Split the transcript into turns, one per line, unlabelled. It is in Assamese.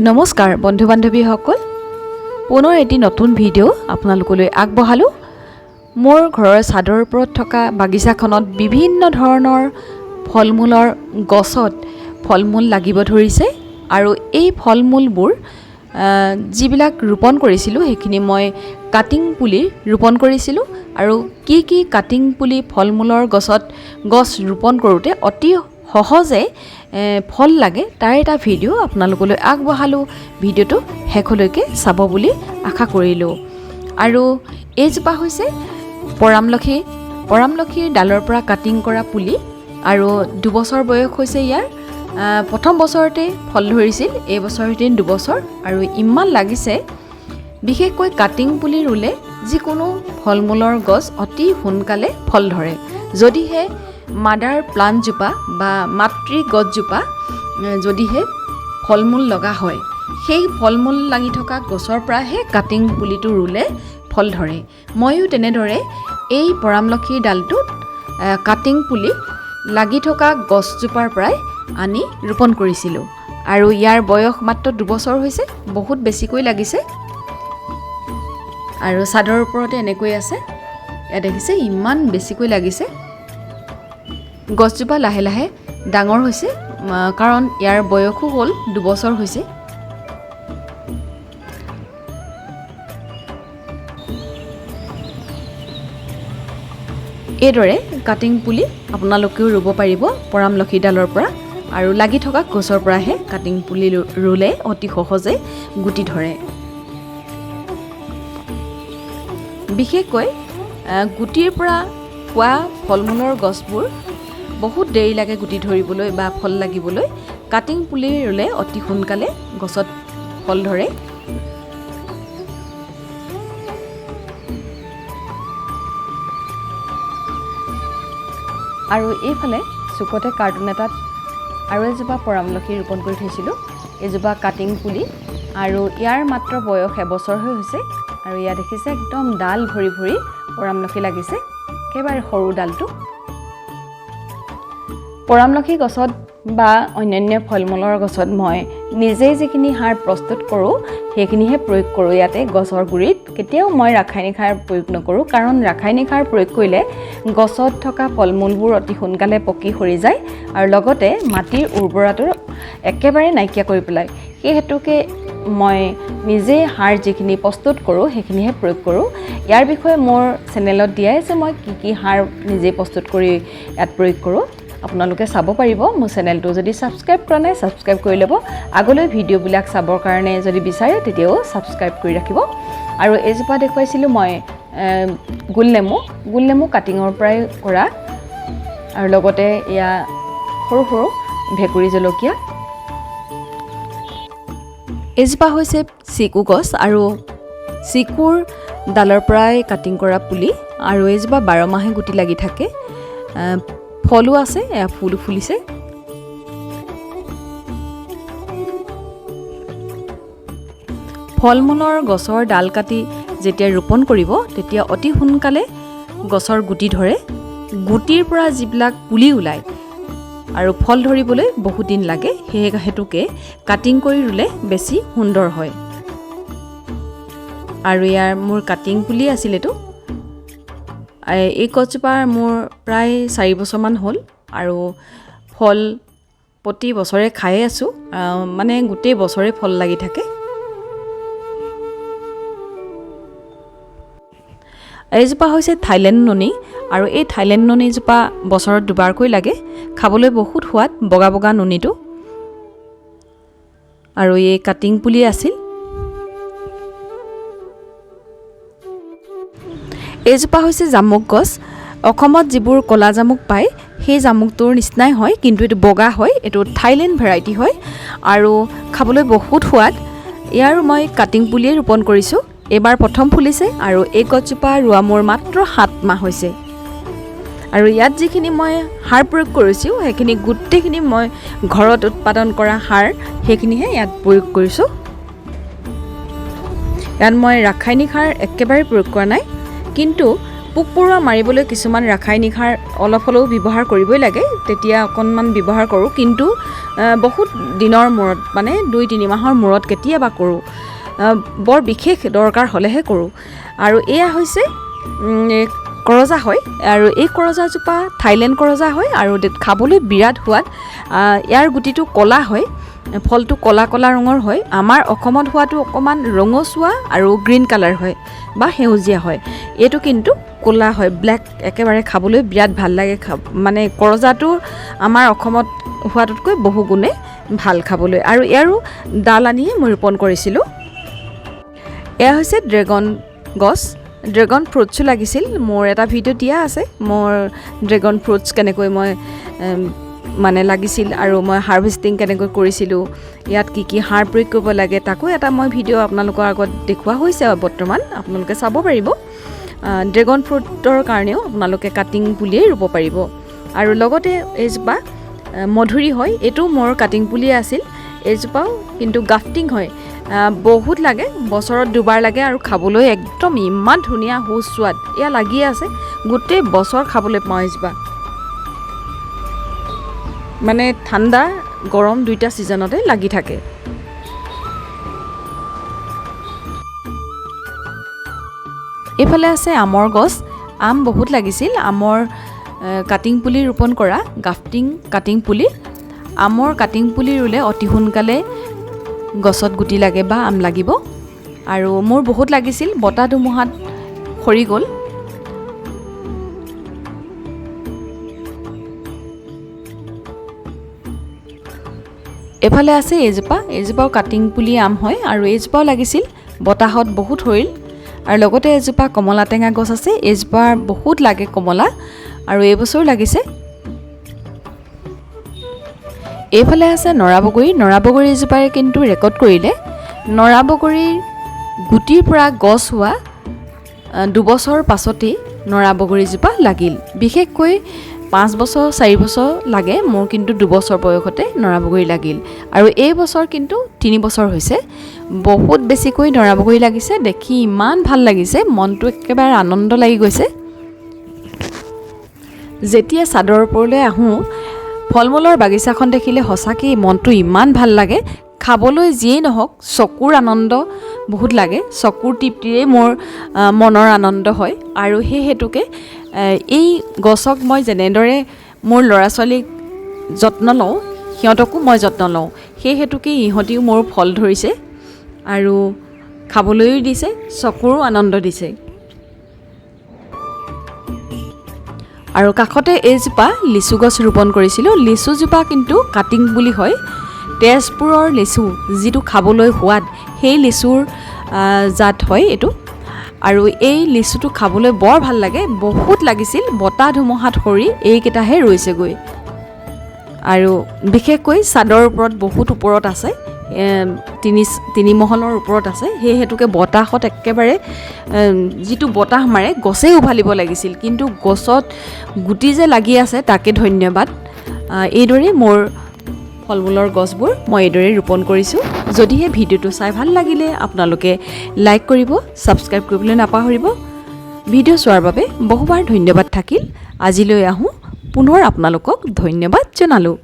নমস্কাৰ বন্ধু বান্ধৱীসকল, পুনৰ এটি নতুন ভিডিঅ' আপোনালোকলৈ আগবঢ়ালোঁ। মোৰ ঘৰৰ চাদৰ ওপৰত থকা বাগিচাখনত বিভিন্ন ধৰণৰ ফল মূলৰ গছত ফল মূল লাগিব ধৰিছে আৰু এই ফল মূলবোৰ যিবিলাক ৰোপণ কৰিছিলোঁ সেইখিনি মই কাটিং পুলি ৰোপণ কৰিছিলোঁ আৰু কি কি কাটিং পুলি ফল মূলৰ গছত গছ ৰোপণ কৰোঁতে অতি সহজে ফল লাগে তাৰ এটা ভিডিঅ' আপোনালোকলৈ আগবঢ়ালোঁ। ভিডিঅ'টো শেষলৈকে চাব বুলি আশা কৰিলোঁ। আৰু এইজোপা হৈছে পৰামলখী, পৰামলখীৰ ডালৰ পৰা কাটিং কৰা পুলি আৰু 2 বছৰ বয়স হৈছে ইয়াৰ। প্ৰথম বছৰতে ফল ধৰিছিল, এই বছৰ সৈতে 2 বছৰ আৰু ইমান লাগিছে। বিশেষকৈ কাটিং পুলি ৰুলে যিকোনো ফল মূলৰ গছ অতি সোনকালে ফল ধৰে, যদিহে মাদাৰ প্লাণ্টজোপা বা মাতৃ গছজোপা যদিহে ফল মূল লগা হয়, সেই ফল মূল লাগি থকা গছৰ পৰাহে কাটিং পুলিটো ৰুলে ফল ধৰে। ময়ো তেনেদৰে এই পৰামলখীৰ ডালটোত কাটিং পুলি লাগি থকা গছজোপাৰ পৰাই আনি ৰোপণ কৰিছিলোঁ আৰু ইয়াৰ বয়স মাত্ৰ 2 বছৰ হৈছে, বহুত বেছিকৈ লাগিছে আৰু চাদৰ ওপৰতে এনেকৈ আছে। ইয়াত দেখিছে, ইমান বেছিকৈ লাগিছে। গছজোপা লাহে লাহে ডাঙৰ হৈছে, কাৰণ ইয়াৰ বয়সো হ'ল, 2 বছৰ হৈছে। এইদৰে কাটিং পুলি আপোনালোকেও ৰুব পাৰিব পৰামলখী ডালৰ পৰা আৰু লাগি থকা গছৰ পৰাহে কাটিং পুলি ৰুলে অতি সহজে গুটি ধৰে। বিশেষকৈ গুটিৰ পৰা পোৱা ফল মূলৰ গছবোৰ বহুত দেৰি লাগে গুটি ধৰিবলৈ বা ফল লাগিবলৈ। কাটিং পুলি ৰুলে অতি সোনকালে গছত ফল ধৰে। আৰু এইফালে চুকতে কাৰ্টুন এটাত আৰু এজোপা পৰামলখী ৰোপণ কৰি থৈছিলোঁ। এজোপা কাটিং পুলি আৰু ইয়াৰ মাত্ৰ বয়স এবছৰহে হৈছে আৰু ইয়াত দেখিছে, একদম ডাল ভৰি ভৰি পৰামলখী লাগিছে, একেবাৰে সৰু ডালটো। পৰামলখী গছত বা অন্যান্য ফল মূলৰ গছত মই নিজেই যিখিনি সাৰ প্ৰস্তুত কৰোঁ সেইখিনিহে প্ৰয়োগ কৰোঁ। ইয়াতে গছৰ গুৰিত কেতিয়াও মই ৰাসায়নিক সাৰ প্ৰয়োগ নকৰোঁ, কাৰণ ৰাসায়নিক সাৰ প্ৰয়োগ কৰিলে গছত থকা ফল মূলবোৰ অতি সোনকালে পকি সৰি যায় আৰু লগতে মাটিৰ উৰ্বৰতাটো একেবাৰে নাইকিয়া কৰি পেলায়। সেই হেতুকে মই নিজেই সাৰ যিখিনি প্ৰস্তুত কৰোঁ সেইখিনিহে প্ৰয়োগ কৰোঁ। ইয়াৰ বিষয়ে মোৰ চেনেলত দিয়াই আছে, মই কি কি সাৰ নিজেই প্ৰস্তুত কৰি ইয়াত প্ৰয়োগ কৰোঁ, আপোনালোকে চাব পাৰিব। মোৰ চেনেলটো যদি ছাবস্ক্ৰাইব কৰা নাই, ছাবস্ক্ৰাইব কৰি ল'ব। আগলৈ ভিডিঅ'বিলাক চাবৰ কাৰণে যদি বিচাৰে, তেতিয়াও ছাবস্ক্ৰাইব কৰি ৰাখিব। আৰু এইজোপা দেখুৱাইছিলোঁ মই গোল নেমু, গোল নেমু কাটিঙৰ পৰাই কৰা আৰু লগতে এয়া সৰু সৰু ভেকুৰী জলকীয়া। এইজোপা হৈছে চিকু গছ আৰু চিকুৰ ডালৰ পৰাই কাটিং কৰা পুলি আৰু এইজোপা 12 মাহে গুটি লাগি থাকে। ফলো আছে, এয়া ফুলো ফুলিছে। ফল মূলৰ গছৰ ডাল কাটি যেতিয়া ৰোপণ কৰিব, তেতিয়া অতি সোনকালে গছৰ গুটি ধৰে। গুটিৰ পৰা যিবিলাক পুলি ওলায় আৰু ফল ধৰিবলৈ বহুত দিন লাগে, সেই হেতুকে কাটিং কৰি ৰুলে বেছি সুন্দৰ হয়। আৰু ইয়াৰ মোৰ কাটিং পুলি আছিল এইটো। এই গছজোপাৰ মোৰ প্ৰায় 4 বছৰমান হ'ল আৰু ফল প্ৰতি বছৰে খায়ে আছোঁ, মানে গোটেই বছৰে ফল লাগি থাকে। এইজোপা হৈছে থাইলেণ্ড নুনি আৰু এই থাইলেণ্ড নুনিজোপা বছৰত দুবাৰকৈ লাগে। খাবলৈ বহুত সোৱাদ বগা বগা নুনিটো আৰু এই কাটিং পুলি আছিল। এইজোপা হৈছে জামুক গছ। অসমত যিবোৰ ক'লা জামুক পায়, সেই জামুকটোৰ নিচিনাই হয়, কিন্তু এইটো বগা হয়। এইটো থাইলেণ্ড ভেৰাইটি হয় আৰু খাবলৈ বহুত সোৱাদ। ইয়াৰো মই কাটিং পুলিয়ে ৰোপণ কৰিছোঁ। এইবাৰ প্ৰথম ফুলিছে আৰু এই গছজোপা ৰোৱা মোৰ মাত্ৰ 7 মাহ হৈছে। আৰু ইয়াত যিখিনি মই সাৰ প্ৰয়োগ কৰিছোঁ, সেইখিনি গোটেইখিনি মই ঘৰত উৎপাদন কৰা সাৰ, সেইখিনিহে ইয়াত প্ৰয়োগ কৰিছোঁ। ইয়াত মই ৰাসায়নিক সাৰ একেবাৰে প্ৰয়োগ কৰা নাই, কিন্তু পোক পৰুৱা মাৰিবলৈ কিছুমান ৰাসায়নিক সাৰ অলপ হ'লেও ব্যৱহাৰ কৰিবই লাগে, তেতিয়া অকণমান ব্যৱহাৰ কৰোঁ, কিন্তু বহুত দিনৰ মূৰত, মানে 2-3 মাহৰ মূৰত কেতিয়াবা কৰোঁ, বৰ বিশেষ দৰকাৰ হ'লেহে কৰোঁ। আৰু এয়া হৈছে কৰজা হয়, আৰু এই কৰজাজোপা থাইলেণ্ড কৰজা হয় আৰু খাবলৈ বিৰাট সোৱাদ। ইয়াৰ গুটিটো ক'লা হয়, ফলটো ক'লা ক'লা ৰঙৰ হয়। আমাৰ অসমত হোৱাটো অকণমান ৰঙচুৱা আৰু গ্ৰীণ কালাৰ হয় বা সেউজীয়া হয়, এইটো কিন্তু ক'লা হয়, ব্লেক, একেবাৰে খাবলৈ বিৰাট ভাল লাগে। মানে কৰজাটো আমাৰ অসমত হোৱাটোতকৈ বহু গুণে ভাল খাবলৈ। আৰু ইয়াৰো ডাল আনিয়ে মই ৰোপণ কৰিছিলোঁ। এয়া হৈছে ড্ৰেগন গছ, ড্ৰেগন ফ্ৰুটছো লাগিছিল। মোৰ এটা ভিডিঅ' দিয়া আছে, মোৰ ড্ৰেগন ফ্ৰুটছ কেনেকৈ মই মানে লাগিছিল আৰু মই হাৰ্ভেষ্টিং কেনেকৈ কৰিছিলোঁ, ইয়াত কি কি সাৰ প্ৰয়োগ কৰিব লাগে, তাকো এটা মই ভিডিঅ' আপোনালোকৰ আগত দেখুওৱা হৈছে, বৰ্তমান আপোনালোকে চাব পাৰিব। ড্ৰেগন ফ্ৰুটৰ কাৰণেও আপোনালোকে কাটিং পুলিয়েই ৰুব পাৰিব। আৰু লগতে এইজোপা মধুৰি হয়, এইটো মোৰ কাটিং পুলিয়ে আছিল, এইজোপাও কিন্তু গ্ৰাফটিং হয়, বহুত লাগে, বছৰত দুবাৰ লাগে আৰু খাবলৈ একদম ইমান ধুনীয়া সুস্বাদ। এয়া লাগিয়ে আছে, গোটেই বছৰ খাবলৈ পাওঁ এইজোপা, মানে ঠাণ্ডা গৰম দুইটা ছিজনতে লাগি থাকে। এইফালে আছে আমৰ গছ, আম বহুত লাগিছিল। আমৰ কাটিং পুলি ৰোপণ কৰা, গ্ৰাফটিং কাটিং পুলি। আমৰ কাটিং পুলি ৰুলে অতি সোনকালে গছত গুটি লাগে বা আম লাগিব। আৰু মোৰ বহুত লাগিছিল, বতাহ ধুমুহাত সৰি গ'ল। এইফালে আছে এইজোপা, এইজোপাও কাটিং পুলি আম হয় আৰু এইজোপাও লাগিছিল, বতাহত বহুত সৰিল। আৰু লগতে এজোপা কমলা টেঙা গছ আছে, এইজোপা বহুত লাগে কমলা আৰু এইবছৰো লাগিছে। এইফালে আছে নৰা বগৰী, নৰা বগৰী এজোপাৰে কিন্তু ৰেকৰ্ড কৰিলে। নৰা বগৰীৰ গুটিৰ পৰা গছ হোৱা 2 বছৰ পাছতেই নৰা বগৰীজোপা লাগিল। বিশেষকৈ 5 বছৰ 4 বছৰ লাগে, মোৰ কিন্তু 2 বছৰ বয়সতে নৰা বগৰী লাগিল। আৰু এই বছৰ কিন্তু 3 বছৰ হৈছে, বহুত বেছিকৈ নৰা বগৰী লাগিছে, দেখি ইমান ভাল লাগিছে, মনটো একেবাৰে আনন্দ লাগি গৈছে। যেতিয়া চাদৰ ওপৰলৈ আহোঁ, ফল মূলৰ বাগিচাখন দেখিলে সঁচাকেই মনটো ইমান ভাল লাগে। খাবলৈ যিয়েই নহওক, চকুৰ আনন্দ বহুত লাগে, চকুৰ তৃপ্তিৰেই মোৰ মনৰ আনন্দ হয়। আৰু সেই হেতুকে এই গছক মই যেনেদৰে মোৰ ল'ৰা ছোৱালীক যত্ন লওঁ, সিহঁতকো মই যত্ন লওঁ, সেই হেতুকে ইহঁতিও মোৰ ফল ধৰিছে আৰু খাবলৈও দিছে, চকুৰো আনন্দ দিছে। আৰু কাষতে এইজোপা লিচু গছ ৰোপণ কৰিছিলোঁ। লিচুজোপা কিন্তু কাটিং বুলি হয়, তেজপুৰৰ লিচু যিটো খাবলৈ সোৱাদ, সেই লিচুৰ জাত হয় এইটো। আৰু এই লিচুটো খাবলৈ বৰ ভাল লাগে, বহুত লাগিছিল, বতাহ ধুমুহাত সৰি এইকেইটাহে ৰৈছেগৈ। আৰু বিশেষকৈ চাদৰ ওপৰত বহুত ওপৰত আছে, তিনি মহলৰ ওপৰত আছে, সেই হেতুকে বতাহত একেবাৰে যিটো বতাহ মাৰে গছেই উভালিব লাগিছিল, কিন্তু গছত গুটি যে লাগি আছে তাকে ধন্যবাদ। এইদৰেই মোৰ ফল মূলৰ গছবোৰ মই এইদৰেই ৰোপণ কৰিছোঁ। যদিহে ভিডিঅ'টো চাই ভাল লাগিলে আপোনালোকে লাইক কৰিব, ছাবস্ক্ৰাইব কৰিবলৈ নাপাহৰিব। ভিডিঅ' চোৱাৰ বাবে বহুবাৰ ধন্যবাদ থাকিল। আজিলৈ আহোঁ, পুনৰ আপোনালোকক ধন্যবাদ জনালোঁ।